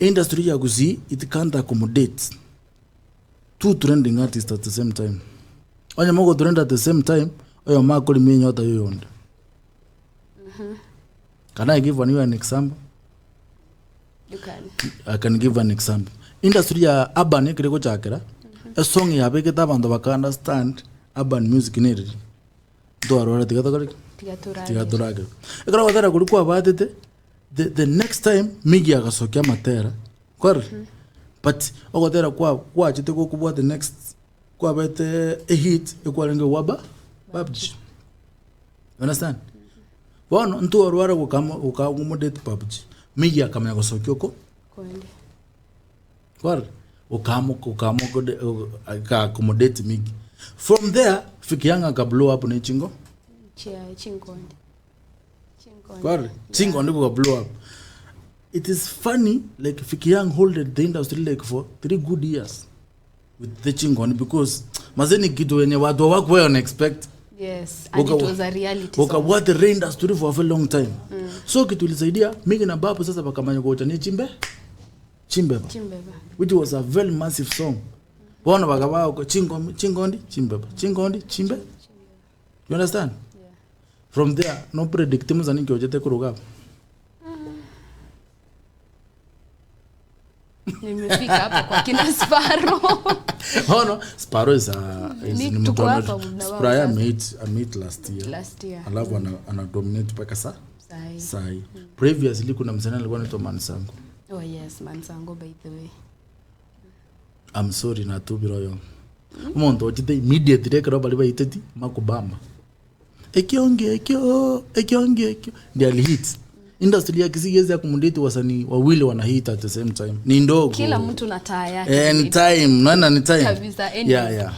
Industry ya Gusii it can't accommodate two trending artists at the same time. Onye mogotrend at the same time, oyomo akorima enyota ya oyonde. Can I give you an example? You can. I can give an example. Industry ya urban ekere gochakera, esong yabegete abanto baka understand urban music nereri. Ntwarora tiga tokore ki? Tiga toragere. Tiga toragere. Ekero ogotera koria kwabatete, the, the next time Miggy agasokia amatera, kwarora? But ogotera kwa gwachete gokobua the next kwabete ehit ekwarenge gwa ba Babji. You understand? Bono ntwarwara gokamo gokaaccommodate Babji, Miggy akamanya gosokia oko Konde. Kwarora? Gokamo gokamo aka accommodate Miggy. From there, Vicky Young aka blow up ne chingo Chia chinkonde. Chinkonde. Kwarora? Chinkonde goka blow up. It is funny like Vicky Young holded the industry like for three good years with the chinkonde because maze ni kitu yenye watu hawakuwa wana expect. Yes, and it was a reality song. Ukabwate re industry for a very long time. So kitu ilisaidia Miggy na Babu sasa bakamanya gocha ne chimbe chimbeba Chimbeba. which was a very massive song. Bono bakaba chingondi chingondi chimbeba chingondi chimbe. You understand? Yeah. From there no predict musa ninki ochete koruga abwo. Nimefika hapa kwa kina Sparrow. Bono Sparrow is a is Ni ni mtu tuko ana hapa na wao Spraya sasa. amehit amehit last year. Last year. Alafu ana, ana dominate mpaka sa Sahi. sahi. Previously kuna msanii alikuwa anaitwa Mansango. Oh yes, Mansango by the way. I'm sorry natubire oyo. Omonto ochete immediately ekero baria baiteti makubamba. Ekio ekio ekio ekio ndiye alihit. Industry ya Kisii haiwezi accommodate wasanii wawili wana hit at the same time. Ni ndogo. Kila mtu na taa yake. Eh, ni time, naona ni time. Kabisa, anyways. Yeah, yeah.